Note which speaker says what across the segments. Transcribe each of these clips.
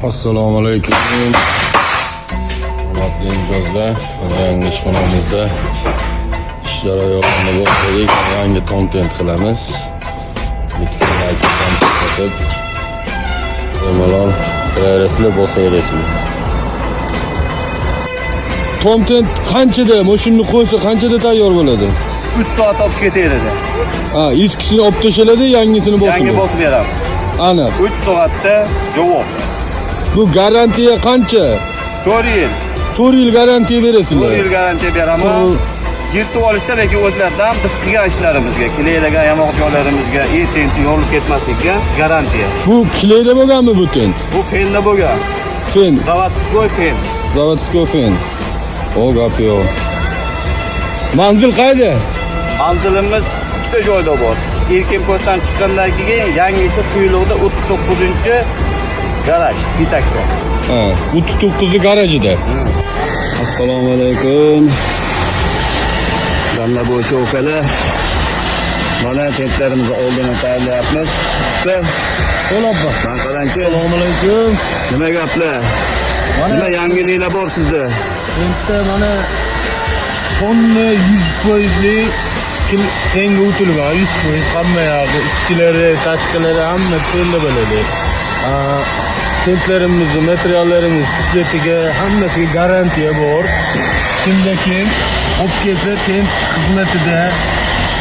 Speaker 1: Assalomu alaykum. Hurmatli mijozlar, yangi ishxonamizda ish jarayonini boshladik. Yangi kontent qilamiz. Bitta like ko'rsatib, bemalol kiraverasizlar, bosaverasizlar. Kontent qanchada, mashinani qo'ysa qanchada tayyor bo'ladi?
Speaker 2: 3 soat olib ketaveradi.
Speaker 1: Ha, eskisini olib tashladi, yangisini
Speaker 2: Yangi
Speaker 1: bosiladi.
Speaker 2: Bosib beramiz.
Speaker 1: Aniq.
Speaker 2: 3 soatda javob.
Speaker 1: Bu garantiya qancha?
Speaker 2: 4 yil.
Speaker 1: 4 yil garantiya berasizlar.
Speaker 2: 4 yil garantiya beraman. Yirtib olishsa, lekin o'zlaridan biz qilgan ishlarimizga, kleylagan yamoq joylarimizga, tenti yorilib ketmasligiga garantiya.
Speaker 1: Bu kleyda bo'lganmi bu tent?
Speaker 2: Bu fenda bo'lgan.
Speaker 1: Fen,
Speaker 2: Заводской fen.
Speaker 1: Заводской fen. O, gap yo'q. Manzil qayerda?
Speaker 2: Manzilimiz ikkita joyda bor. Erkin postdan chiqqandan keyin yangisi Quyliqda 39 garaj, Pitakda.
Speaker 1: Ha, 39 garajida.
Speaker 2: Assalomu alaykum. Damla bo'yicha ukalar. Mana tentlarimizni oldini tayyorlayapmiz.
Speaker 1: Qo'labba.
Speaker 2: Man qarangchi,
Speaker 1: Assalomu alaykum.
Speaker 2: Nima gaplar? Nima yangiliklar bor sizda?
Speaker 1: Tentda mana tonna 100 foizli tenga o'tilgan, 100% hamma yog'i, ichkilari, tashqilari, hamma tella bo'ladi. Tentlarimizni, materiallarimiz sifatiga, hammasiga garantiya bor. Kimda kim olib kelsa, tent xizmatida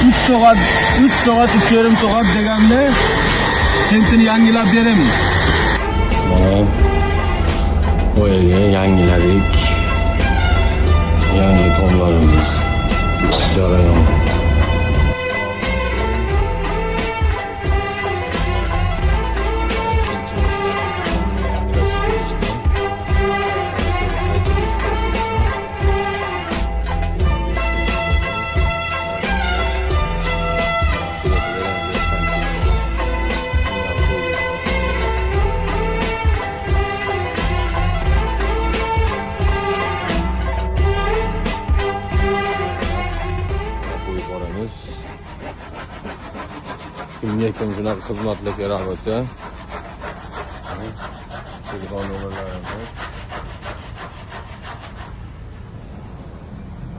Speaker 1: 3 soat, 3 soat, 3,5 soat deganda tentini yangilab beramiz. Mana boyagi yangiladik. Yangi tomlarimiz jarayon. Qo'yib boramiz. Kimga kim shunaqa xizmatlar kerak bo'lsa, telefon nomerlarimiz.